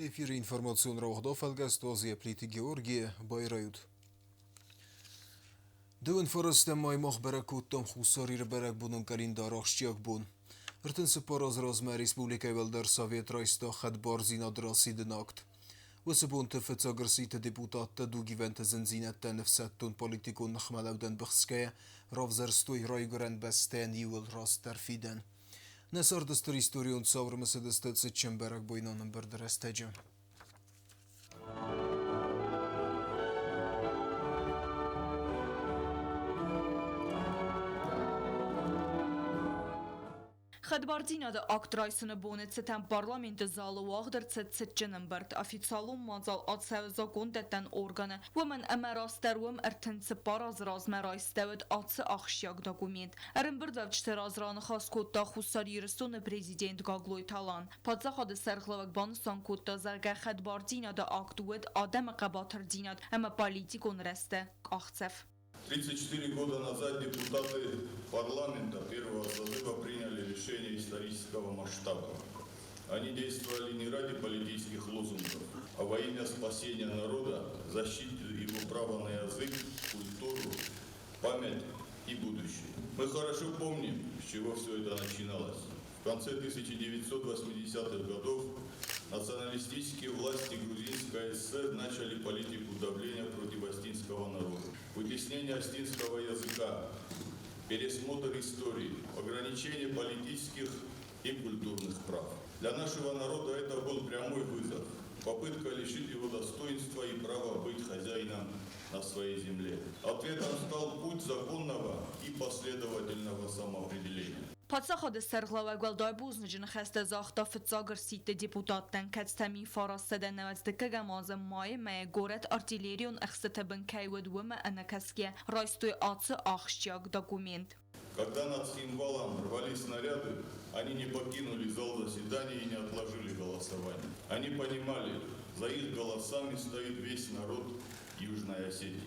Эфиры информацион рауагъд афӕлгӕст Азия Плиты Георгийы байрайут. Дыууын фарастӕм май мах бӕрӕг кодтам Хуссар Иры бӕрӕгбонон къӕлиндар ахсджиаг бон. 34 азы размӕ республикӕйы Уӕлдӕр Совет райста хӕдбардзинад расидыны акт. Уыцы бонты фыццаг ӕрсидты депутаттӕ дугивӕнты зындзинӕдтӕн ӕфсӕддон-политикон ныхмӕлӕудӕн быхсгӕйӕ равзӕрстой райгуырӕн бӕстӕйӕн иууыл растдӕр фидӕн. Нӕ царды стыр историон цау ӕрымысыдысты цытджын бӕрӕгбойнон ӕмбырды рӕстӕджы. Хӕдбардзинады акт райсыны боны цытӕн парламенты залы уагъд ӕрцыд цытджын ӕмбырд. Официалон мадзал ацӕуы закондӕттӕн органы, уымӕн ӕмӕ растдӕр уым 34 азы размӕ райстӕуыд ацы ахсджиаг документ. Ӕрӕмбырдуӕвджыты раз раныхас кодта Хуссар Ирыстоны президент Гаглойты Алан. Паддзахады сӕргълӕууӕг банысан кодта, зӕгъгӕ, хӕдбардзинады акт уыд адӕмы хъӕбатырдзинад ӕмӕ политикон рӕзты къахдзӕф. 34 года назад депутаты парламента первого созыва приняли решение исторического масштаба. Они действовали не ради политических лозунгов, а во имя спасения народа, защиты его права на язык, культуру, память и будущее. Мы хорошо помним, с чего все это начиналось. В конце 1980-х годов националистические власти Грузинской ССР начали политику давления против остинского народа. Вытеснение остинского языка, пересмотр истории, ограничение политических и культурных прав. Для нашего народа это был прямой вызов, попытка лишить его достоинства и права быть хозяином на своей земле. Ответом стал путь законного и последовательного самоопределения. Паддзахады сӕргълӕууӕг уӕлдай бузныджы ныхӕстӕ загъта фыццаг ӕрсидты депутаттӕн, кӕцытӕ 1995 азы майы мӕйы горӕт артиллерион ӕхстыты бын кӕй уыд, уымӕ ӕнӕкӕсгӕ райстой ацы ахсджиаг документ. Когда над Цхинвалом рвались снаряды, они не покинули зал заседаний и не отложили голосование. Они понимали, за их голосами стоит весь народ Южной Осетии.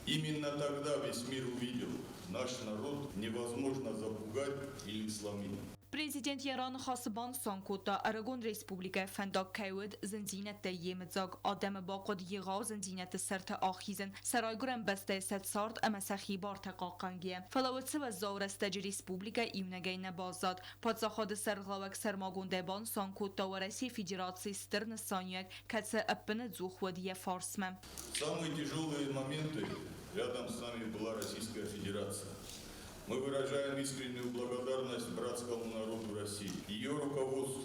Именно тогда весь мир увидел, наш народ невозможно запугать или сломить. Президент йӕ раныхасы банысан кодта, ӕрыгон республикӕйы фӕндаг кӕй уыд зындзинӕдтӕй йемыдзаг, адӕмы бахъуыд егъау зындзинӕдты сӕрты ахизын, сӕ райгуырӕн бӕстӕйы сӕ цард ӕмӕ сӕ хибартӕ хъахъхъӕнгӕйӕ. Фӕлӕ уыцы уӕззау рӕстӕджы республикӕ иунӕгӕй нӕ баззад. Паддзахады сӕргълӕууӕг сӕрмагондӕй банысан кодта Уӕрӕсейы Федерацийы стыр нысаниуӕг, кӕцы ӕппынӕдзух уыд йӕ фарсмӕ. Самые тяжелые моменты рядом с нами была Российская Федерация. Мы выражаем искреннюю благодарность братскому народу России, ее руководству,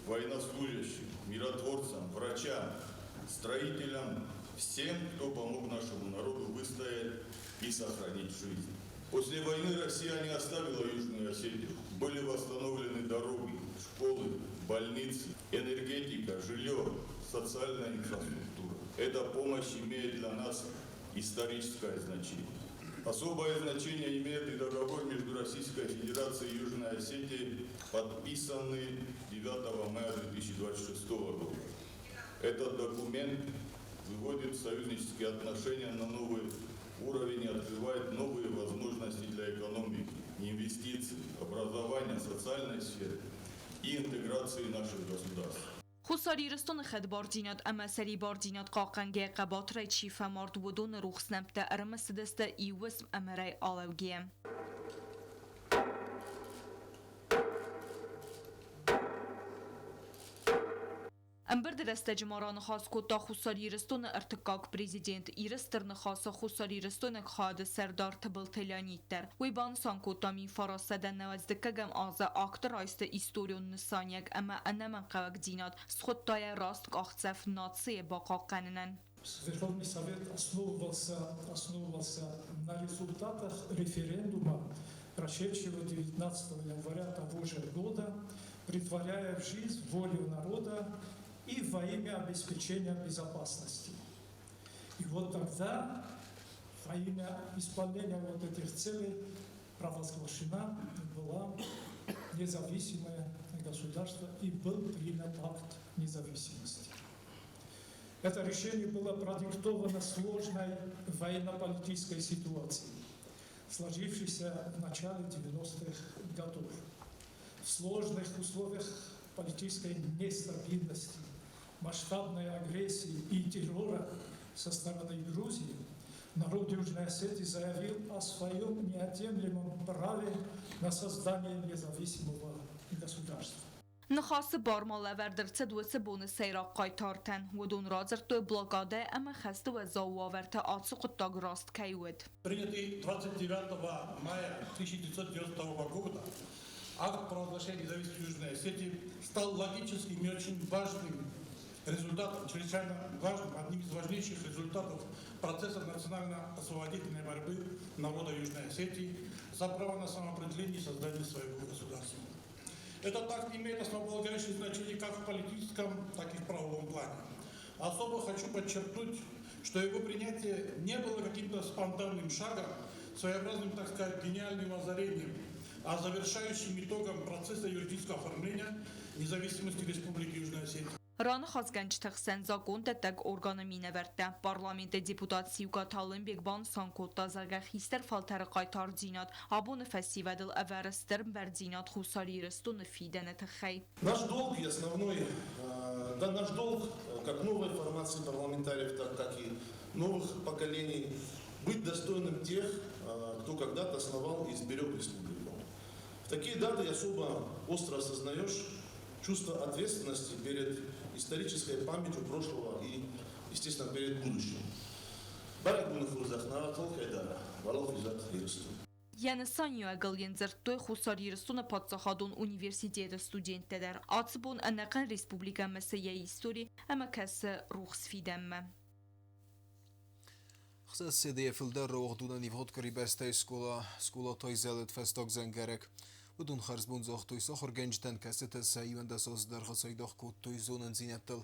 военнослужащим, миротворцам, врачам, строителям, всем, кто помог нашему народу выстоять и сохранить жизнь. После войны Россия не оставила Южную Осетию. Были восстановлены дороги, школы, больницы, энергетика, жилье, социальная инфраструктура. Эта помощь имеет для нас историческое значение. Особое значение имеет и договор между Российской Федерацией и Южной Осетией, подписанный 9 мая 2026 года. Этот документ выводит союзнические отношения на новый уровень и открывает новые возможности для экономики, инвестиций, образования, социальной сферы и интеграции наших государств. Хуссар Ирыстоны хӕдбардзинад ӕмӕ сӕрибардзинад хъахъхъӕнгӕ хъӕбатырӕй чи фӕмард, уыдоны рухс нӕмттӕ ӕрымысыдысты иу уысм ӕмырӕй алӕугӕйӕ. Ӕмбырды рӕстӕджы ма раныхас кодта Хуссар Ирыстоны ӕртыккаг президент, Иры Стыр Ныхасы хуссарирыстойнаг хайады сӕрдар Тыбылты Леонид дӕр. Уый банысан кодта 1995 азы акты райсты историон нысаниуӕг ӕмӕ ӕнӕмӕнгхъӕуӕгдзинад, схуыдта йӕ раст къахдзӕф нацийы бахъахъхъӕнынӕн. Верховный Совет основывался, основывался на результатах референдума, прошедшего 19 января того же года, претворяя в жизнь волю народа и во имя обеспечения безопасности. И вот тогда во имя исполнения вот этих целей провозглашена была независимое государство и был принят акт независимости. Это решение было продиктовано сложной военно-политической ситуацией, сложившейся в начале 90-х годов. В сложных условиях политической нестабильности, масштабной агрессии и террора со стороны Грузии народ Южной Осетии заявил о своем неотъемлемом праве на создание независимого государства. Ныхасы бар ма лӕвӕрд ӕрцыд уыцы боны сӕйраг хъайтартӕн. Уыдон радзырдтой блокадӕ ӕмӕ хӕсты уӕззау уавӕрты ацы хъуыддаг раст кӕй уыд. Принятый 29 мая 1992 года акт провозглашения независимости Южной Осетии стал логическим и очень важным результатом, чрезвычайно важным, одним из важнейших результатов процесса национально-освободительной борьбы народа Южной Осетии за право на самоопределение и создание своего государства. Этот акт имеет основополагающее значение как в политическом, так и в правовом плане. Особо хочу подчеркнуть, что его принятие не было каким-то спонтанным шагом, своеобразным, так сказать, гениальным озарением, а завершающим итогом процесса юридического оформления независимости Республики Южная Осетия. Раныхасгӕнджыты хсӕн закъондӕттӕг органы минӕвӕрттӕ. Парламенты депутат Сиукъаты Алымбег банысан кодта, зӕгъгӕ, хистӕр фӕлтӕры хъайтардзинад абоны фӕсивӕдыл ӕвӕры стыр бӕрндзинад Хуссар Ирыстоны фидӕны тыххӕй. Наш долг и основной, да, наш долг, как новой формации парламентариев, так как и новых поколений, быть достойным тех, кто когда-то основал и сберег республику. В такие даты особо остро осознаешь чувство ответственности перед исторической памятью прошлого и, естественно, перед будущим. Бӕрӕгбоны хорзӕх нӕ алкӕй дӕр, уӕлахизӕд Ирыстон. Йӕ нысаниуӕгыл йын дзырдтой Хуссар Ирыстоны паддзахадон университеты студенттӕ дӕр. Ацы бон ӕнӕхъӕн республикӕ мысы йӕ истори ӕмӕ кӕсы рухс фидӕнмӕ. 600-йӕ фылдӕр рауагъдонӕн ивгъуыд къуыри бӕстӕйы скъолаты айзӕлыд фӕстаг дзӕнгӕрӕг. Уыдон хӕрзбон загътой сӕ ахуыргӕнджытӕн, кӕцытӕ сӕ 11 азы дӕргъы цайдагъ кодтой зонындзинӕдтыл.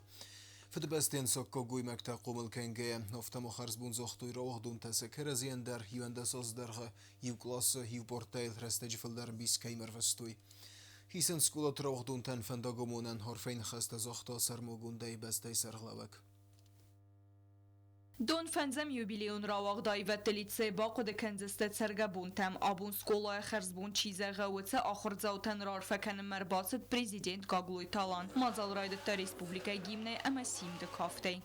Фыдыбӕстӕйӕн саккаг гоймӕгтӕ хъомыл кӕнгӕйӕ, афтӕ ма хӕрзбон загътой рауагъдонтӕ сӕ кӕрӕдзийӕн дӕр 11 азы дӕргъы иу къласы, иу партӕйыл рӕстӕджы фылдӕр ӕмбис кӕимӕ ӕрвыстой. Хицӕн скъолаты рауагъдонтӕн фӕндагамонӕн арфӕйы ныхӕстӕ загъта сӕрмагондӕй бӕстӕйы сӕргълӕууӕг. Дон фӕндзӕм юбилейон рауагъд аивӕдты лицей бахъуыды кӕндзысты цӕргӕбонтӕм. Абон скъолайы хӕрзбон чи зӕгъы, уыцы ахуырдзаутӕн раарфӕ кӕнынмӕ ӕрбацыд президент Гаглойты Алан. Мадзал райдыдта республикӕйы гимнӕй ӕмӕ симды кафтӕй.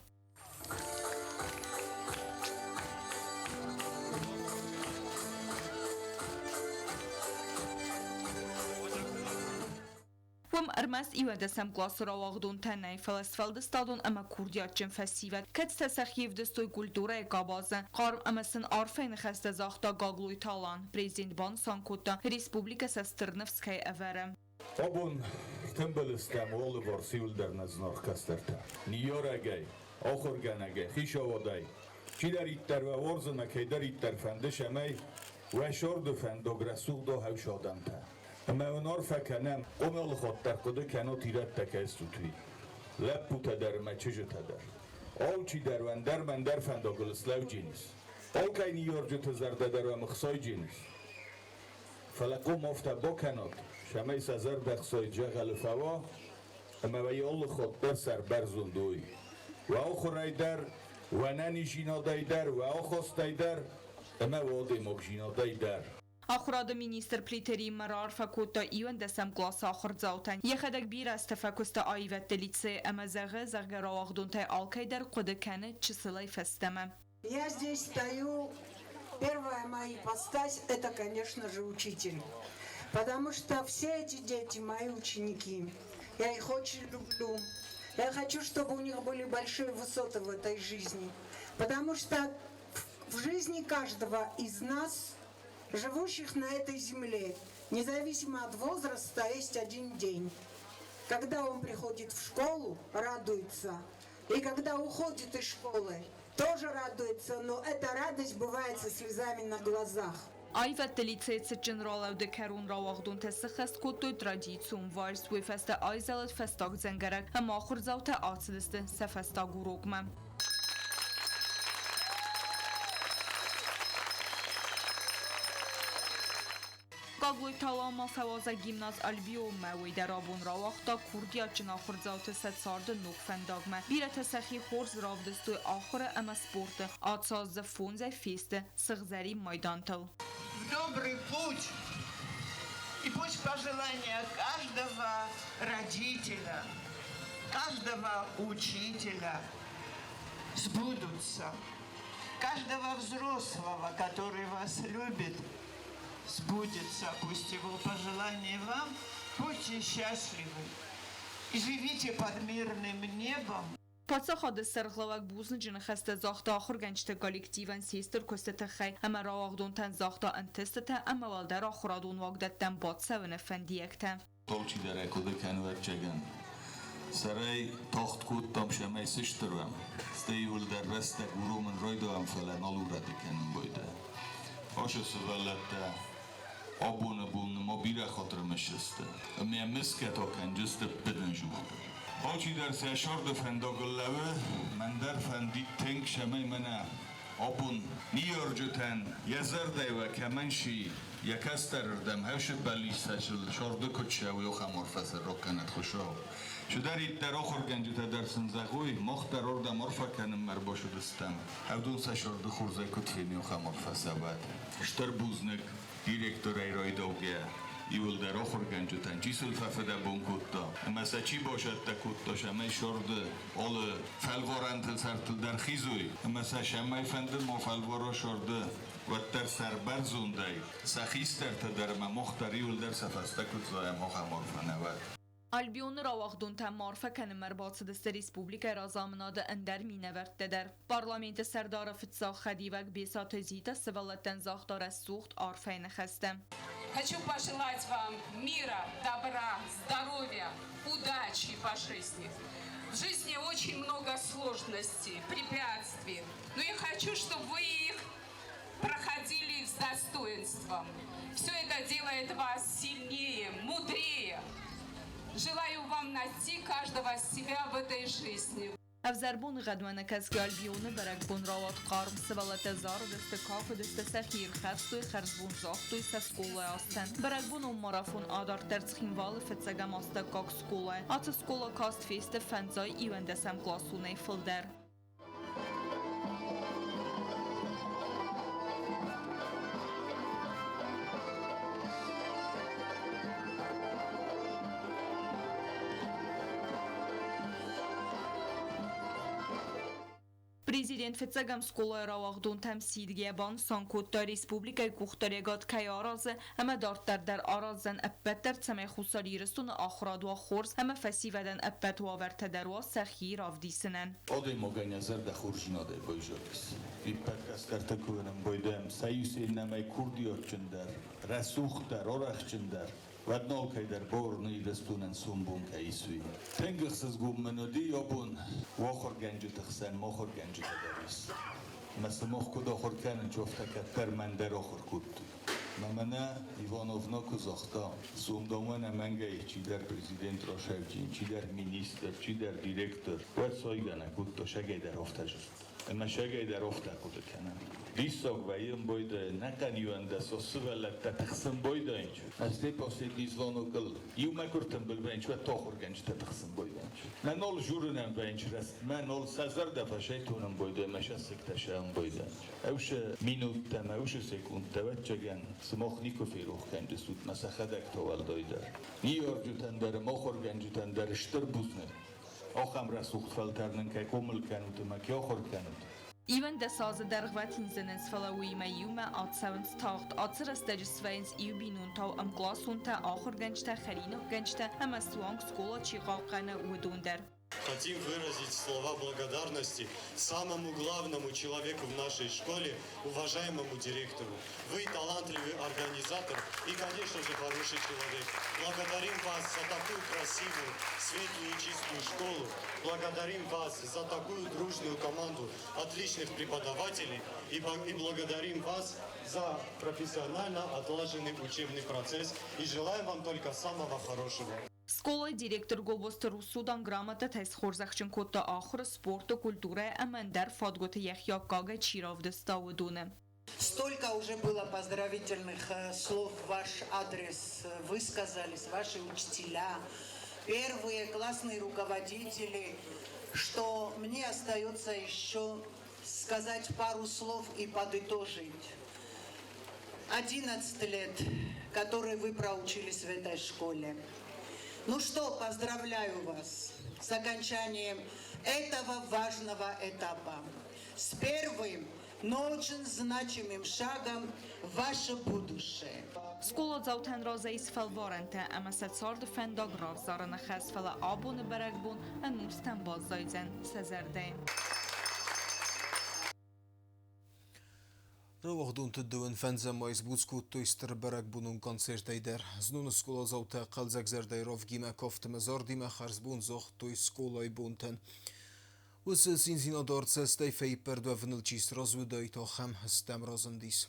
Уым ӕрмӕст иуӕндӕсӕм къласы рауагъдонтӕ нӕй, фӕлӕ сфӕлдыстадон ӕмӕ курдиатджын фӕсивӕд, кӕцытӕ сӕхи ӕвдыстой культурӕйы къабазы. Хъарм ӕмӕ сын арфӕйы ныхӕстӕ загъта Гаглойты Алан. Президент банысан кодта, республикӕ сӕ стыр ныфс кӕй ӕвӕры. Абон ӕртымбыл стӕм алыварс иуылдӕр нӕ зынаргъ кӕстӕртӕ. Ныййарӕгӕй, ахуыргӕнӕгӕй, хицауадӕй, чидӕриддӕр уӕ уарзы ӕмӕ кӕйдӕриддӕр фӕнды, цӕмӕй уӕ сӕрды фӕндаг рӕсугъд ахӕсадӕнтӕ. Ӕмӕ уын арфӕ кӕнӕм, алы хатт дӕр хъуыды кӕнут ирӕттӕ кӕй стут, уый. Лӕппутӕ дӕр ӕмӕ чызджытӕ дӕр. Алчидӕр уӕ ӕндӕр ӕмӕ ӕндӕр фӕндагыл слӕудженис. Алкӕй ныййарджыты зӕрдӕ дӕр уӕм ӕхсайдженис. Фӕлӕ хъом афтӕ бакӕнат, цӕмӕй сӕ зӕрдӕ ӕхсайд дзӕгъӕлы фӕуа ӕмӕ уӕ алы хатт дӕр сӕрбӕрзонд уой. Уӕ ахуырӕй дӕр, уӕ ӕнӕниздзинадӕй дӕр, уӕ ахастӕй дӕр ӕмӕ уӕ адӕймагдзинадӕй дӕр. Ахуырады министр Плиты Риммӕ раарфӕ кодта иуӕндӕсӕм къласы ахуырдзаутӕн. Йӕхӕдӕг бирӕ азты фӕкуыста аивӕдты лицейы ӕмӕ зӕгъы, зӕгъгӕ, рауагъдонтӕй алкӕй дӕр хъуыды кӕны чысылӕй фӕстӕмӕ. Я здесь стою, первая моя ипостась – это, конечно же, учитель. Потому что все эти дети мои ученики. Я их очень люблю. Я хочу, чтобы у них были большие высоты в этой жизни. Потому что в жизни каждого из нас, живущих на этой земле, независимо от возраста, есть один день. Когда он приходит в школу, радуется. И когда уходит из школы, тоже радуется, но эта радость бывает со слезами на глазах. Аивӕдты лицейы цытджын ралӕуды кӕрон рауагъдонтӕ сыххӕст кодтой традицион вальс, уый фӕстӕ айзӕлыд фӕстаг дзӕнгӕрӕг ӕмӕ ахуырдзаутӕ ацыдысты сӕ фӕстаг урокмӕ. Гаглойты Алан ма фӕуазӕг гимназ Альбионмӕ, уый дӕр абон рауагъта курдиатджын ахуырдзауты сӕ царды ног фӕндагмӕ. Бирӕтӕ сӕхи хорз равдыстой ахуыры ӕмӕ спорты. Ацы аз дзы фондзӕй фесты сыгъзӕрин майдантыл. В добрый путь! И пусть пожелания каждого родителя, каждого учителя сбудутся. Каждого взрослого, который вас любит, сбудется. Пусть его пожелание вам. Будьте счастливы и живите под мирным небом. Паддзахады сӕргълӕууӕг бузныджы ныхӕстӕ загъта ахуыргӕнджыты коллективӕн се стыр куысты тыххӕй ӕмӕ рауагъдонтӕн загъта ӕнтыстытӕ ӕмӕ уӕлдӕр ахуырадон уагдӕттӕм бацӕуыны фӕндиӕгтӕ. Алчидӕр ӕй хъуыды кӕны, ӕвӕццӕгӕн. Сӕрӕй тагъд кодтам, цӕмӕй сыстыр уӕм, стӕй иууылдӕр рӕстӕг уромын райдайӕм, фӕлӕ нал урӕды кӕнын байдайӕм. Ацы сывӕллӕттӕ абоны бон ма бирӕ хатт рымысдзысты ӕмӕ мысгӕ та кӕнджысты быдынзух дӕр. Алчидӕр сӕ сӕрды фӕндагыл лӕууы, мӕн дӕр фӕндид тынг, цӕмӕй мӕнӕ абон ныййарджытӕн йӕ зӕрдӕйы кӕмӕн си, йӕ кӕстӕрырдӕм хӕсы бӕллицтӕ сӕрды куыд цӕуы, ахӕм арфӕ сын ракӕнӕд Хуыцау. Чидӕриддӕр ахуыргӕнджытӕ дӕр сын зӕгъой, мах дӕр ардӕм арфӕ кӕнынмӕ ӕрбацыдыстӕм. Ӕвдон сӕ сӕрды хорзӕй куыд феной, ахӕм арфӕ сӕ уӕд. Стыр бузныг директорӕй райдаугӕ иуылдӕр ахуыргӕнджытӕн, чи сыл фӕфыдӕбон кодта ӕмӕ сӕ чи басӕттӕ кодта, цӕмӕй сӕрды алы фӕлварӕнтыл сӕртыл дӕр хизой ӕмӕ сӕ цӕмӕй фӕнды ма фӕлвара сӕрды, уӕддӕр сӕрбӕрзондӕй сӕ хистӕртӕ дӕр ӕмӕ мах дӕр иуылдӕр сӕ фӕстӕ куыд зайӕм, ахӕм арфӕ нӕ уӕд. Альбионы рауагъдонтӕм арфӕ кӕнынмӕ ӕрбацыдысты республикӕйы разамынады ӕндӕр минӕвӕрттӕ дӕр. Парламенты сӕрдары фыццаг хӕдивӕг Бесаты Зита сывӕллӕттӕн загъта рӕсугъд арфӕйы ныхӕстӕ. Хочу пожелать вам мира, добра, здоровья, удачи по жизни. В жизни очень много сложностей, препятствий. Но я хочу, чтобы вы их проходили с достоинством. Все это делает вас сильнее, мудрее. Желаю вам найти каждого себя в этой жизни. Ӕвзӕр боныгъӕдмӕ нӕкӕсгӕ Альбионы бӕрӕгбон рауад хъарм, сывӕллӕттӕ зарыдысты, кафыдысты, сӕхи ирхӕфстой, хӕрзбон загътой сӕ скъолайы азтӕн. Бӕрӕгбонон марафон адарддӕр Цхинвалы фыццӕгӕм астӕуккаг скъолайы. Ацы скъола каст фесты фӕндзай иуӕндӕсӕм къласонӕй фылдӕр. Президент фыццӕгӕм скъолайы рауагъдонтӕм сидгӕ банысан кодта, республикӕйы къухдариуӕгад кӕй аразы ӕмӕ дарддӕр дӕр араздзӕн ӕппӕт дӕр, цӕмӕй Хуссар Ирыстоны ахуырад уа хорз ӕмӕ фӕсивӕдӕн ӕппӕт уавӕртӕ дӕр уа сӕхи равдисынӕн. Адӕймагӕн йӕ зӕрдӕ хорздзинадӕй байзадис. Иппӕт кӕстӕртӕ кувынӕн байдайӕм, сӕ иу се иннӕмӕй курдиатджындӕр, рӕсугъддӕр, арӕхстджындӕр, уӕд нал кӕйдӕр бауырны Ирыстонӕн сомбон кӕй ис, уый. Тынг ӕхсызгон мын уыди абон ахуыргӕнджыты хсӕн ма ахуыргӕнджытӕ дӕр ис. Ӕмӕ сымах куыд ахуыр кӕнын, афтӕ кӕддӕр мӕн дӕр ахуыр кодтой. Мӕ мӕнӕ Ивановна куы загъта, сом ӕнӕмӕнгӕй чидӕр президент расайджын, чидӕр министр, чидӕр директор, уӕд сайгӕ нӕ кодта, сӕгӕй дӕр афтӕ зыдта. Ӕмӕ сӕгӕй дӕр афтӕ хъуыды кӕнӕм. Диссаг вӕййы ӕмбойдӕй, нӕхъӕн иуӕндӕс сывӕллӕттӕ тыхсын байдайынц. Ӕз последний звонокыл иумӕ куы ртымбыл вӕййынц, уӕд ахуыргӕнджытӕ тыхсын байдайынц. Мӕ нал журынӕн вӕййынц рӕстмӕ, нал сӕ зӕрдӕ фӕсайтонын байдайы, мӕ сӕ сӕм байдайынц. Ӕвсе минуттӕ мӕ ӕвсе секундтӕ, ӕвӕццӕгӕн, сымах никуы ферох кӕндзыстут, мӕ сӕхӕдӕг та уӕлдайдӕр. Ныййарджытӕн дӕр ӕмӕ ахуыргӕнджытӕн дӕр стыр бузныг. Ахӕм рӕсугъд фӕлтӕр нын кӕй хъомыл кӕнут ӕмӕ кӕй ахуыр кӕнут. 21 азы дӕргъвӕтин зынынц, фӕлӕ уыимӕ иумӕ ацӕуынц тагъд. Ацы рӕстӕджы свӕййынц иу бинонтау ӕмкъласонтӕ, ахуыргӕнджытӕ, хӕринаггӕнджытӕ ӕмӕ суанг скъола чи хъахъхъӕны, уыдон дӕр. Хотим выразить слова благодарности самому главному человеку в нашей школе, уважаемому директору. Вы талантливый организатор и, конечно же, хороший человек. Благодарим вас за такую красивую, светлую и чистую школу. Благодарим вас за такую дружную команду отличных преподавателей и благодарим вас за профессионально отлаженный учебный процесс и желаем вам только самого хорошего. Скъолайы директор Гобозты Русудан грамотатӕй схорзӕхджын кодта ахуыры, спорты, культурӕйы ӕмӕ ӕндӕр фадгуыты йӕхи аккагӕй чи равдыста, уыдоны. Столько уже было поздравительных слов в ваш адрес высказались ваши учителя, первые классные руководители, что мне остается еще сказать пару слов и подытожить. 11 лет, которые вы проучились в этой школе. Ну что, поздравляю вас с окончанием этого важного этапа. С первым, но очень значимым шагом в ваше будущее. Скъоладзаутӕн разӕй ис фӕлварӕнтӕ ӕмӕ сӕ царды фӕндаг равзарыны хӕс, фӕлӕ абоны бӕрӕгбон ӕнустӕм баззайдзӕн сӕ зӕрдӕйы. Рауагъдонты дыууын фӕндзӕм май сбуц кодтой стыр бӕрӕгбонон концертӕй дӕр. Зноны скъоладзаутӕ хъӕлдзӕгзӕрдӕйы равгимӕ, кафт ӕмӕ зардимӕ хӕрзбон загътой скъолайы бонтӕн. Уыцы циндзинады артдзӕстӕй фӕиппӕрд уӕвыныл чи сразы уыдаид, ахӕм стӕм разындис.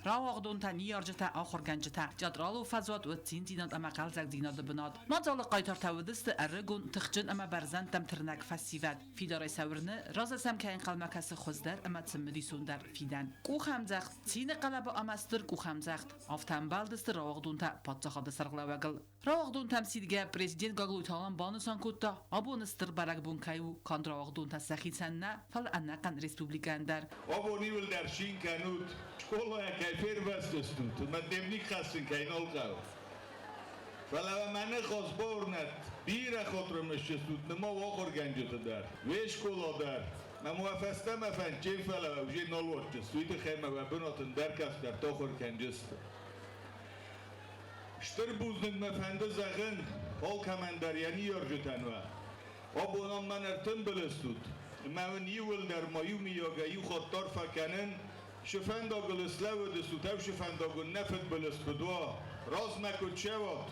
Рауагъдонтӕ, ныййарджытӕ, ахуыргӕнджытӕ. Театралон фӕзуат уыд циндзинад ӕмӕ хъӕлдзӕгдзинады бынат. Мадзалы хъайтартӕ уыдысты ӕрыгон, тыхджын ӕмӕ бӕрзӕндтӕм тырнӕг фӕсивӕд. Фидарӕй сӕ уырны, разы сӕм кӕй ӕнхъӕлмӕ кӕсы хуыздӕр ӕмӕ цымыдисондӕр фидӕн. Къухӕмдзӕгъд, цины хъӕлӕба ӕмӕ стыр къухӕмдзӕгъд. Афтӕ ӕмбӕлдысты рауагъдонтӕ паддзахады сӕргълӕууӕгыл. Рауагъдонтӕм сидгӕ президент Гаглойты Алан банысан кодта, абоны стыр бӕрӕгбон кӕй у канд рауагъдонтӕ сӕхицӕн нӕ, фӕлӕ ӕнӕхъӕн республикӕйӕн дӕр. Абон иуылдӕр цин кӕнут, скъолайӕ кӕй фервӕзтыстут, ӕмӕ дневник хӕссын кӕй нал хъӕуы. Фӕлӕ уӕ мӕ ныхас бауырнӕд, бирӕ хатырмысджыстут нымау ахуыргӕнджыты дӕр, уе скъола дӕр. Мӕм уӕ фӕстӕмӕ фӕндджын, фӕлӕ уӕ уже нал уарзджыстут, уый тыххӕй мӕ уӕ бынаты ӕндӕр кӕстӕртӕ ахуыр кӕнджысты. Стыр бузныг мӕ фӕнды зӕгъын алкӕмӕн дӕр йӕ ныййарджытӕн уӕ. Абон ам мӕн ӕртымбыл стут, ӕмӕ уын иууылдӕр ма иумийагӕй иу хатт арфӕ кӕнын, цы фӕндагыл слӕууыдыстут, ӕвсы фӕндагыл нӕ фыдбылыз куыд уа, размӕ куыд цӕуат.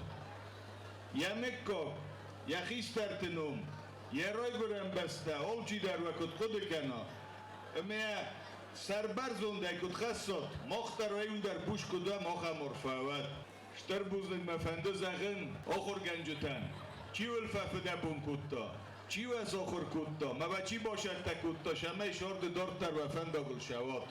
Йӕ мыггаг, йӕ хистӕрты ном, йӕ райгуырӕн бӕстӕ алчидӕр уӕ куыд хъуыды кӕна, ӕмӕ сӕрбӕрзондӕй куыд хӕссат, мах дӕр уӕ буз куыд уӕм, ахӕм арфӕ уӕд. Стыр бузныг мӕ фӕнды зӕгъын ахуыргӕнджытӕн, чи уыл фӕфыдӕбон кодта, чи уӕ сахуыр кодта, мӕ уӕ чи басӕттӕ кодта, цӕмӕй сӕрды дарддӕр уӕ фӕндагыл сӕуат.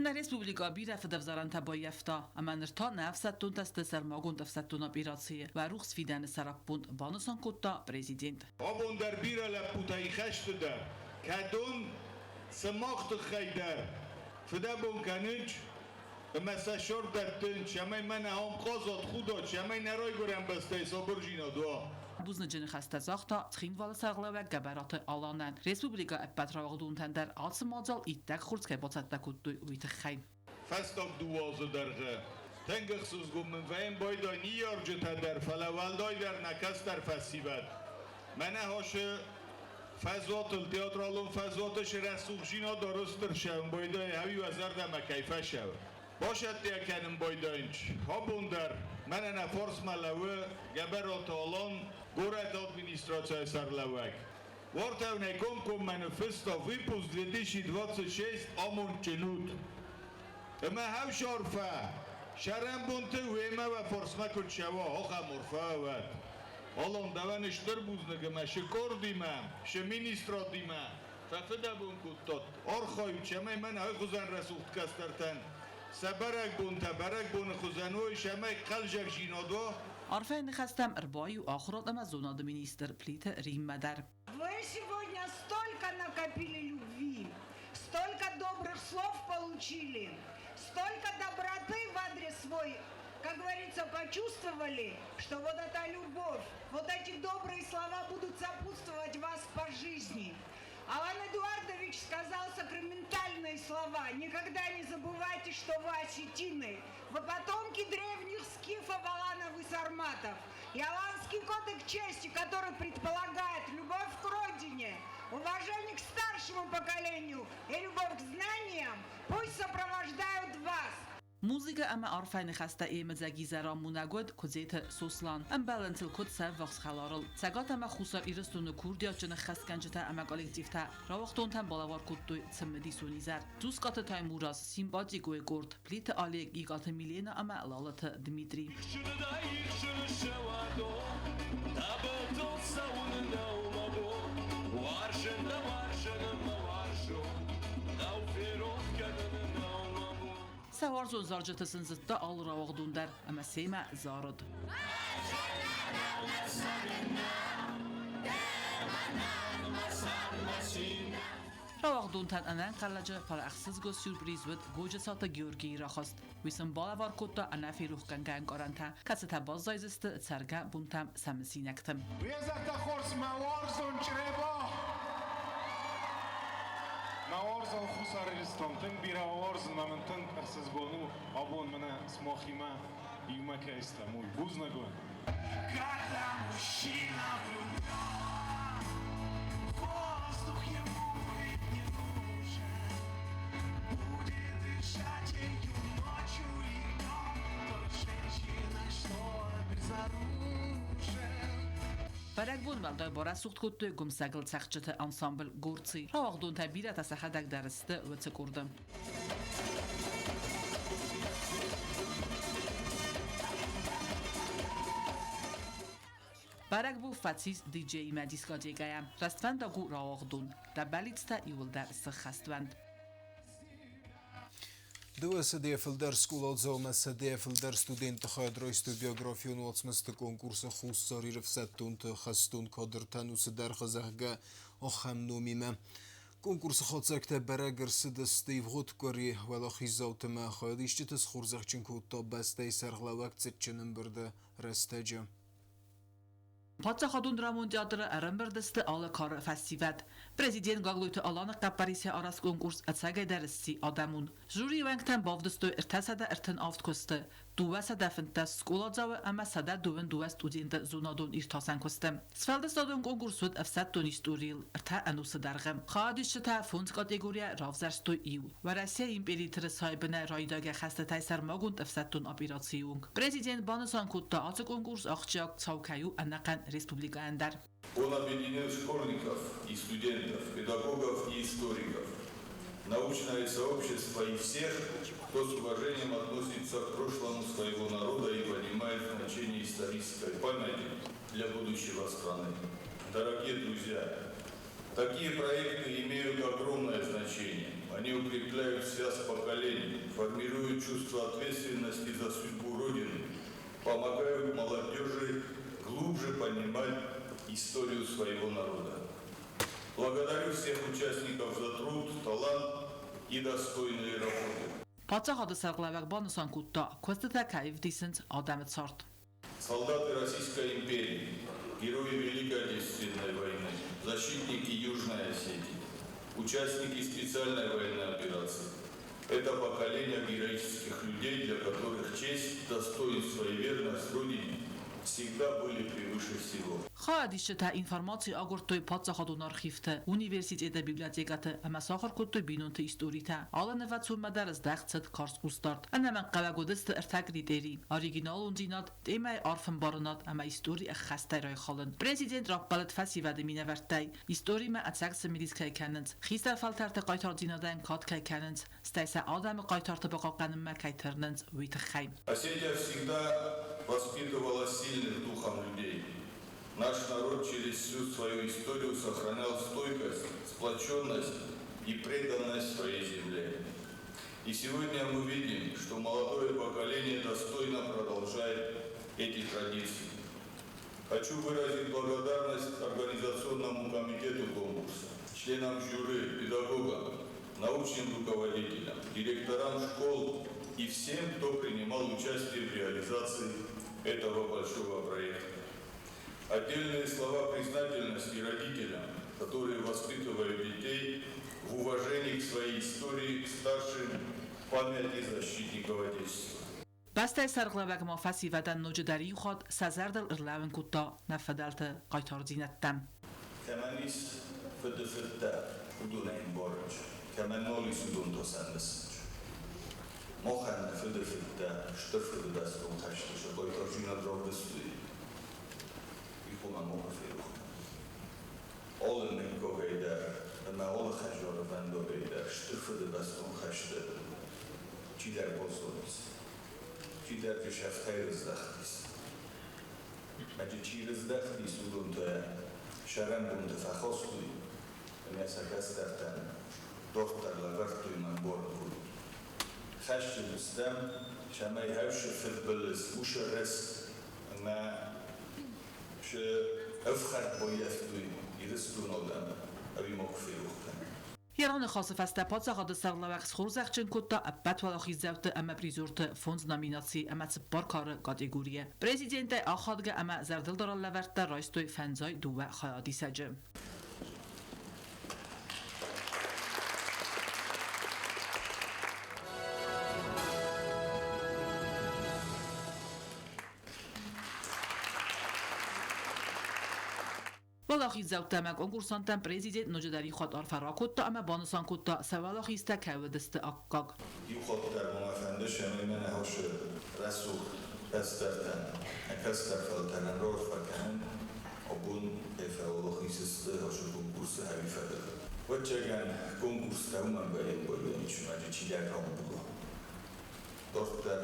Нӕ республикӕ бирӕ фыдӕвзарӕнтӕ баййӕфта, ӕмӕ ныр та нӕ ӕфсӕддонтӕ сты сӕрмагонд ӕфсӕддон операцийы уӕ рухс фидӕны сӕраппонд, банысан кодта президент. Абон дӕр бирӕ лӕппутӕ хӕсты дӕр, кӕдон сымах тыххӕй дӕр фыдӕбон кӕнынц ӕмӕ сӕ сор дӕттынц, цӕмӕй мӕнӕ ам хъазат, худат, цӕмӕй нӕ райгуырӕн бӕстӕйы сабырдзинад уа. Бузныджы ныхӕстӕ загъта Цхинвалы сӕргълӕууӕг Гӕбӕраты Аланӕн. Республикӕ ӕппӕт рауагъдонтӕн дӕр ацы мадзал иттӕг хорз кӕй бацӕттӕ кодтой, уый тыххӕй. Фӕстаг дыууӕ азы дӕргъы тынг ӕхсызгон мын вӕййын байдайы ныййарджытӕ дӕр, фӕлӕ уӕлдайдӕр нӕ кӕстӕр фӕсивӕд. Мӕнӕ ашы фӕзуатыл, театралон фӕзуаты рӕсугъдзинад ӕрыстыр сӕуын байдайы, ӕви уӕ зӕрдӕмӕ кӕй фӕцӕуы. Басӕттӕ кӕнын байдайынц. Абон дӕр мӕнӕ нӕ фарсмӕ лӕууы Гӕбӕраты Алан, горӕты администрацийы сӕргълӕууӕг. Уартӕ комкоммӕ ныффыста выпуск 2026 амондджын ут. Ӕмӕ хӕвсарфӕ, сӕрӕнбонты уемӕ уӕ фарсмӕ куыд цӕуа, ахӕм арфӕ уӕд. Алан, дӕуӕн стыр бузныг ӕмӕ шы къордимӕ, шы министрадимӕ фӕфыдӕбон кодтат. Архайут, цӕмӕй мӕн ай хуызӕн рӕсугъд кӕстӕртӕн сӕ бӕрӕгбонтӕ бӕрӕгбоны хуызӕн уой, цӕмӕй хъӕлдзӕгдзинад уа. Арфӕйы ныхӕстӕм ӕрбаиу ахуырад ӕмӕ зонады министр Плиты Риммӕ дӕр. Вы сегодня столько накопили любви, столько добрых слов получили, столько доброты в адрес свой, как говорится, почувствовали, что вот эта любовь, вот эти добрые слова будут сопутствовать вас по жизни. Алан Эдуардович сказал сакраментальные слова. Никогда не забывайте, что вы осетины. Вы потомки древних скифов, аланов и сарматов. И Аланский кодекс чести, который предполагает любовь к родине, уважение к старшему поколению и любовь к знаниям, пусть сопровождают вас. Музыкӕ ӕмӕ арфӕйы ныхӕстӕ йемыдзаг изӕрамонӕг уыд Куыдзеты Сослан. Ӕмбӕлынц ыл куыд сӕ ввахс хӕларыл. Цӕгат ӕмӕ Хуссар Ирыстоны курдиатджын ӕххӕстгӕнджытӕ ӕмӕ коллективтӕ рауагъдонтӕн балӕвар кодтой цымыдисон изӕр. Тускъаты Таймураз, Симпатикойы къорд, Плиты Олег, Икъаты Милена ӕмӕ Лалыты Дмитрий. Сӕ уарзон зарджыты сын зыдта алы рауагъдон дӕр ӕмӕ семӕ зарыд. Рауагъдонтӕн ӕнӕнхъӕлӕджы, фӕлӕ ӕхсызгон сюрприз уыд Годжыцаты Георгийы рахызт. Уый сын балӕвар кодта ӕнӕферохгӕнгӕ ӕнкъарӕнтӕ, кӕцытӕ баззайдзысты цӕргӕ бонтӕм сӕ мысинӕгты. Уе зӕрдӕ хорз, мӕ уарзон Чъребо! Мӕ уарзон Хуссар Ирыстон, тынг бирӕ уарзын ӕмӕ мын тынг ӕхсызгон у, абон мӕнӕ сымахимӕ иумӕ кӕй стӕм, уый. Бузныг уын! Когда мужчина влюблен, воздух ему быть не нужен. Будет дышать ею ночью и днем, той женщиной, что безоружен. Бӕрӕгбон уӕлдай барӕсугъд кодтой гуымсӕгыл цӕгъдджыты ансамбль «Горцы». Рауагъдонтӕ бирӕтӕ сӕхӕдӕг дӕр сты уыцы къорды. Бӕрӕгбон фӕцис диджеимӕ дискотекӕйӕ. Рӕствӕндаг у рауагъдон. Дӕ бӕллицтӕ иууылдӕр сыххӕст уӕнт. 200-йӕ фылдӕр скъоладзаумӕ 100-йӕ фылдӕр студенты хайад райстой биографион уацмысты конкурсы Хуссар Иры ӕфсӕддонты хӕстон кадртӕн уыцы дӕргъы, зӕгъгӕ, ахӕм номимӕ. Конкурсы хатдзӕгтӕ бӕрӕг ӕрцыдысты ивгъуыд къуыри. Уӕлахиздзауты ӕмӕ хайадисджыты схорзӕхджын кодта бӕстӕйы сӕргълӕууӕг цытджын ӕмбырды рӕстӕджы. Паддзахадон драмон театры ӕрӕмбырд сты алы кары фӕсивӕд. Президент Гаглойты Аланы хъӕппӕрисӕй арӕзт конкурс ӕцӕгӕйдӕр сси адӕмон. Жюрийы уӕнгтӕн бавдыстой 337 куысты, 215 скъоладзауы ӕмӕ 122 студенты зонадон иртасӕн куысты. Сфӕлдыстадон конкурс уыд ӕфсӕддон историйыл ӕртӕ ӕнусы дӕргъы. Хайадисджытӕ фондз категорийӕ равзӕрстой иу. Уӕрӕсейы империйы тырысайы бынӕй райдайгӕ хӕстытӕй сӕрмагонд ӕфсӕддон операцийы онг. Президент банысан кодта, ацы конкурс ахсджиаг цау кӕй у ӕнӕхъӕн республикӕйӕн дӕр. Он объединил школьников и студентов, педагогов и историков, научное сообщество и всех, кто с уважением относится к прошлому своего народа и понимает значение исторической памяти для будущего страны. Дорогие друзья, такие проекты имеют огромное значение. Они укрепляют связь поколений, формируют чувство ответственности за судьбу Родины, помогают молодежи глубже понимать историю своего народа. Благодарю всех участников за труд, талант и достойные работы. Паддзахады сӕргълӕууӕг банысан кодта, куыстытӕ кӕй ӕвдисынц адӕмы цард. Солдаты Российской империи, герои Великой Отечественной войны, защитники Южной Осетии, участники специальной военной операции. Это поколение героических людей, для которых честь, достоинство и верность Родине всегда были превыше всего. Хайадисджытӕ информаци агуырдтой паддзахадон архивты, университеты библиотекӕты ӕмӕ сахуыр кодтой бинонты историтӕ. Алы нывӕцонмӕ дӕр здӕхт цыд карз хъусдард. Ӕнӕмӕнгхъӕуӕг уыдысты ӕртӕ критерий: оригиналондзинад, темӕйы арфӕмбарынад ӕмӕ истори ӕххӕстӕй райхалын. Президент раппӕлыд фӕсивӕды минӕвӕрттӕй, историмӕ ӕцӕг цымыдис кӕй кӕнынц, хистӕр фӕлтӕрты хъайтардзинадӕн кад кӕй кӕнынц, стӕй сӕ адӕмы хъайтарты бахъахъхъӕнынмӕ кӕй тырнынц, уый тыххӕй. Осетия всегда воспитывала сильных духом людей. Наш народ через всю свою историю сохранял стойкость, сплоченность и преданность своей земле. И сегодня мы видим, что молодое поколение достойно продолжает эти традиции. Хочу выразить благодарность организационному комитету конкурса, членам жюри, педагогам, научным руководителям, директорам школ и всем, кто принимал участие в реализации этого большого проекта. Отдельные слова признательности родителям, которые воспитывают детей в уважении к своей истории, к старшим, памяти защитников Отечества. Бӕстӕйы сӕргълӕууӕг ма фӕсивӕдӕн ноджыдӕр иу хатт сӕ зӕрдыл ӕрлӕууын кодта нӕ фыдӕлты хъайтардзинӕдтӕ. Кӕмӕн ис фыдыфыдтӕ, уыдонӕй ӕмбарынц, кӕмӕн нал ис, уыдон та сӕ мысынц. Махӕн нӕ фыдыфыдтӕ Стыр Фыдыбӕстон хӕсты сӕ хъайтардзинад равдыстой, уый хъуамӕ макуы ферох кӕнӕм. Алы мыггагӕй дӕр ӕмӕ алы хӕдзарвӕндагӕй дӕр Стыр Фыдыбӕстон хӕсты чидӕр баззадис, чидӕрты сӕфтӕй рыздӕхтис. Ӕмӕ чи рыздӕхтис, уыдон та сӕрӕнбонты фӕхастой ӕмӕ сӕ кӕстӕртӕн дарддӕр лӕвӕрдтой мӕнбарын кодтой. Хӕсджын стӕм, цӕмӕй хӕфсы фыдбылыз, уыцы рыст ӕмӕ цы ӕфхӕрд баййӕфтой Ирыстоны адӕм, ӕви макуы ферох кӕнӕм. Йӕ раныхасы фӕстӕ паддзахады сӕргълӕууӕг схорзӕхджын кодта ӕппӕт уӕлахиздзауты ӕмӕ призерты фондз номинаци ӕмӕ цыппар кары категорийы. Президентӕй ахадгӕ ӕмӕ зӕрдылдарӕн лӕвӕрттӕ райстой 52 хайадисӕджы. Уӕлахиздзаутӕ ӕмӕ конкурсанттӕн президент ноджыдӕр иу хатт арфӕ ракодта ӕмӕ банысан кодта, сӕ уӕлахизтӕ кӕй уыдысты аккаг. Иу хатт дӕр ма мӕ фӕнды, цӕмӕй мӕ ныхасы рӕсугъд кӕстӕртӕн, нӕ кӕстӕр фӕлтӕрӕн раарфӕ кӕнын, абон кӕй фӕуӕлахиз сты ацы конкурсы ӕви фӕдыл. Ӕвӕццӕгӕн, конкурстӕ уымӕн баиу вӕййынц, зымӕджы чидӕр рамбула. Дарддӕр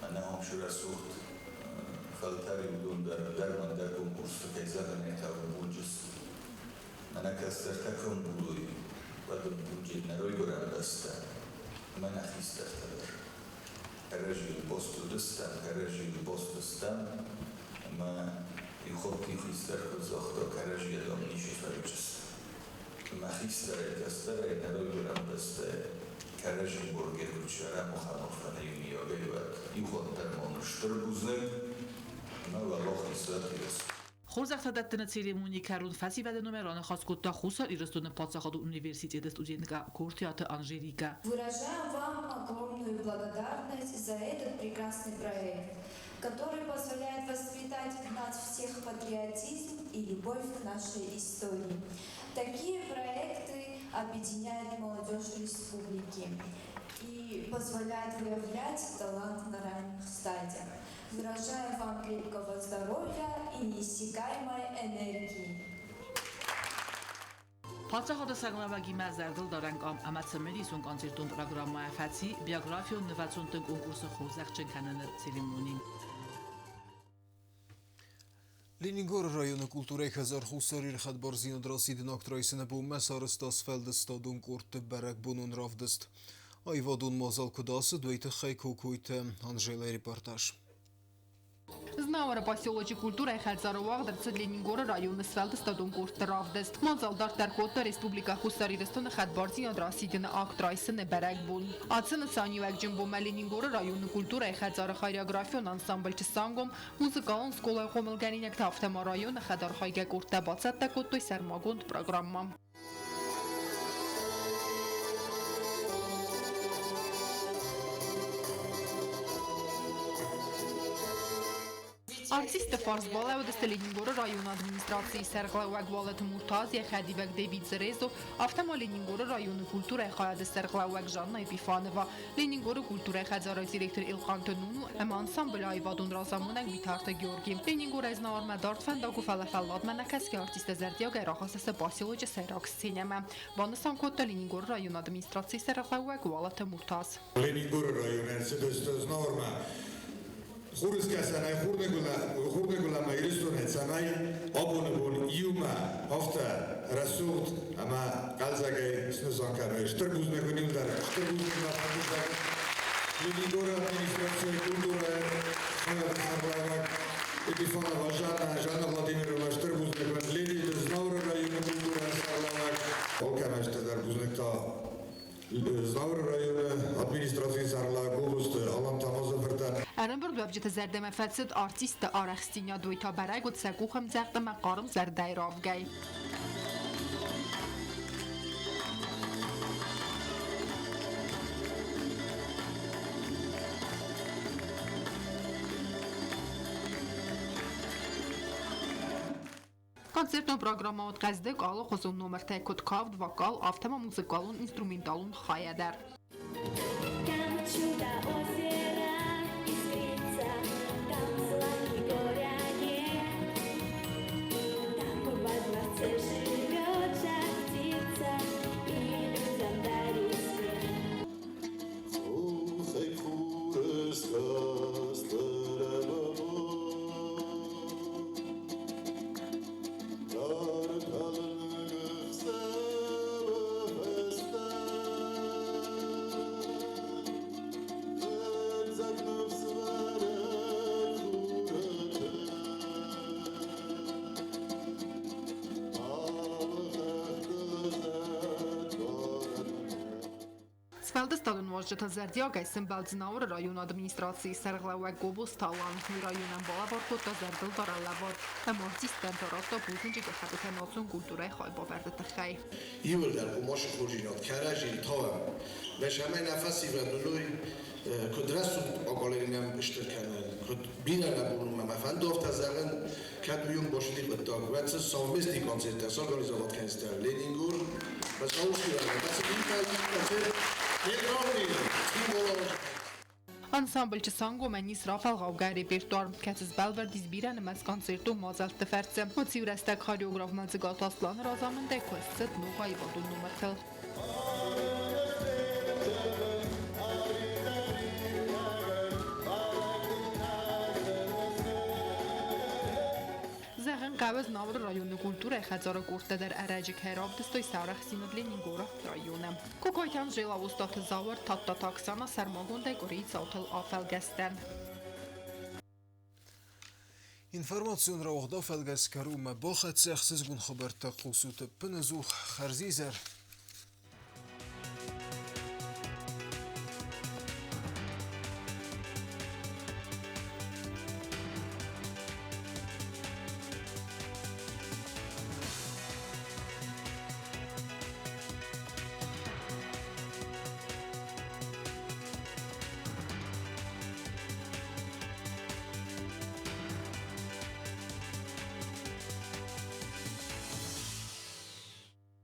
мӕнӕ ахӕм рӕсугъд фӕлтӕры уыдон дӕр ӕндӕр ӕмӕ ӕндӕр конкурсты, кӕй зӕгъын ӕй хъӕуы, ӕмбулджыс. Мӕнӕ кӕстӕртӕ куы ӕмбулой, уӕд ӕмбулджын нӕ райгуырӕн бӕстӕ ӕмӕ нӕ хистӕртӕ дӕр. Кӕрӕдзийыл баст уыдыстӕм, кӕрӕдзийыл баст стӕм, ӕмӕ иу хатт иу хистӕр куыд загъта, кӕрӕдзийӕ, дам, ничи фӕрынчын. Ӕмӕ хистӕрӕй, кӕстӕрӕй нӕ райгуырӕн бӕстӕ кӕрӕдзи боргӕ куыд сӕрӕм, ахӕм арфӕ иумиагӕй уӕд. Иу хатт дӕр ма нын стыр бузныг ӕмӕ уӕлахиз уӕд Ирыстон. Хорзӕхтӕ дӕттыны церемонийы кӕрон фӕсивӕды номӕй раныхас кодта Хуссар Ирыстоны паддзахадон университеты студенткӕ Кортиаты Анжеликӕ. Выражаем вам огромную благодарность за этот прекрасный проект, который позволяет воспитать в нас всех патриотизм и любовь к нашей истории. Такие проекты объединяют молодежь республики и позволяют выявлять талант на ранних стадиях. Выражаем вам крепкого здоровья и неиссякаемой энергии. Паддзахады сӕргълӕууӕгимӕ зӕрдылдарӕн къам ӕмӕ цымыдисон концертон программӕйӕ фӕци биографион нывӕцонты конкурсы хорзӕхджын кӕныны церемони. Ленингоры районы культурӕйы хӕдзар Хуссар Иры хӕдбардзинад расидыны акт райсыны бонмӕ сарӕзта сфӕлдыстадон къордты бӕрӕгбонон равдыст. Аивадон мадзал куыд ацыд, уый тыххӕй Кокойты Анжелӕйы репортаж. Знауыры поселочы культурӕйы хӕдзары уагъд ӕрцыд Ленингоры районы сфӕлдыстадон къордты равдыст. Мадзал дарддӕр кодта Республикӕ Хуссар Ирыстоны хӕдбардзинад расидыны акт райсыны бӕрӕгбон. Ацы нысаниуӕгджын бонмӕ Ленингоры районы культурӕйы хӕдзары хореографион ансамбль Чысангом, музыкалон скъолайы хъомылгӕнинӕгтӕ, афтӕ ма районы хӕдархайгӕ къордтӕ бацӕттӕ кодтой сӕрмагонд программӕ. Артистты фарс балӕууыдысты Ленингоры районы администрацийы сӕргълӕууӕг Уалыты Муртаз, йӕ хӕдивӕг Дэвид Зерезо, афтӕ ма Ленингоры районы культурӕйы хайады сӕргълӕууӕг Жанна Епифанова, Ленингоры культурӕйы хӕдзары директор Илхъанты Нуну ӕмӕ ансамблы аивадон разамонӕг Битарты Георги. Ленингорӕй Знауырмӕ дард фӕндаг у, фӕлӕ фӕлладмӕ нӕ кӕсгӕ артисттӕ зӕрдиагӕй рахӕссынц поселочы сӕйраг сценӕмӕ, банысан кодта Ленингоры районы администрацийы сӕргълӕууӕг Уалыты Муртаз. Ленингоры районӕн цыдысты Знауырмӕ Хурыскӕсӕнӕй Хурныгуылӕнмӕ Ирыстонӕй, цӕмӕй абоны бон иумӕ афтӕ рӕсугъд ӕмӕ хъӕлдзӕгӕй снысан кӕной. Стыр бузныг уын иуылдӕр, стыр бузныг мӕ фӕнды зӕгъын Ленингоры администрацийы культурӕйы хайады сӕргълӕууӕг Епифанова Жанна, Жанна Владимировна, стыр бузныг уын Ленингоры Знауыры районы культурӕйы сӕргълӕууӕг. Алкӕмӕй стырдӕр бузныг та Знауыры районы администрацийы сӕргълӕууӕг Гобозты Алан Тамазы фыртӕн. Ӕрӕмбырдуӕвджыты зӕрдӕмӕ фӕцыд артистты арӕхстдзинад, уый та бӕрӕг уыд сӕ къухӕмдзӕгъд ӕмӕ хъарм зӕрдӕйы равгӕй. Концертон программӕ уыд хъӕздыг алыхуызон номыртӕй, куыд кафт, вокал, афтӕ ма музыкалон, инструменталон хайӕ дӕр. Там чудо озера искрится, там зла ни горя нет. Там во дворце живет жар-птица и людям дарит свет. Хохӕй хурыскаст Тар талынг ӕхсӕвы фӕстӕ. Сфӕлдыстадон уазджытыл зӕрдиагӕй сӕмбӕлд Знауыры районы администрацийы сӕргълӕууӕг Гобозты Алан. Уый районӕн балӕвар кодта зӕрдылдарӕн лӕвар ӕмӕ артисттӕн та радта бузныджы гӕххӕттытӕ национ культурӕйы хайбавӕрды тыххӕй. Иууылдӕр хъуымацы хорздзинад кӕрӕдзийы тауӕм. Нӕ нӕ фӕсивӕд уыной, куыд рӕсугъд агалери нӕм стыр кӕны, куыд бирӕ нӕ бон у, мӕ фӕнды афтӕ зӕгъын, кӕд уый басыди хъуыддаг, уӕд цы совместный концерттӕ сорганизовать кӕныстӕ Ленингор, Ансамбль Чысангомӕн ис рафӕлгъаугӕ репертуар, кӕцы сбӕлвырд ис бирӕнымӕц концертон мадзӕлтты фӕрцы. Уыцы иу рӕстӕг хореограф Мӕлдзыгаты Асланы разамындӕй куыст цыд ног аивадон номыртыл. Зӕгъын хъӕуы, Знауыры районы культурӕйы хӕдзары къордтӕ дӕр ӕрӕджы кӕй равдыстой сӕ арӕхстдзинад Ленингоры районы. Кокойты Анжела, Остъаты Зауыр, Тадтаты Оксана сӕрмагондӕй къуырийы цаутыл афӕлгӕстӕн. Информацион рауагъд афӕлгӕс кӕронмӕ бахӕццӕ. Ӕхсызгон хабӕрттӕ хъусут ӕппынӕдзух. Хӕрзизӕр!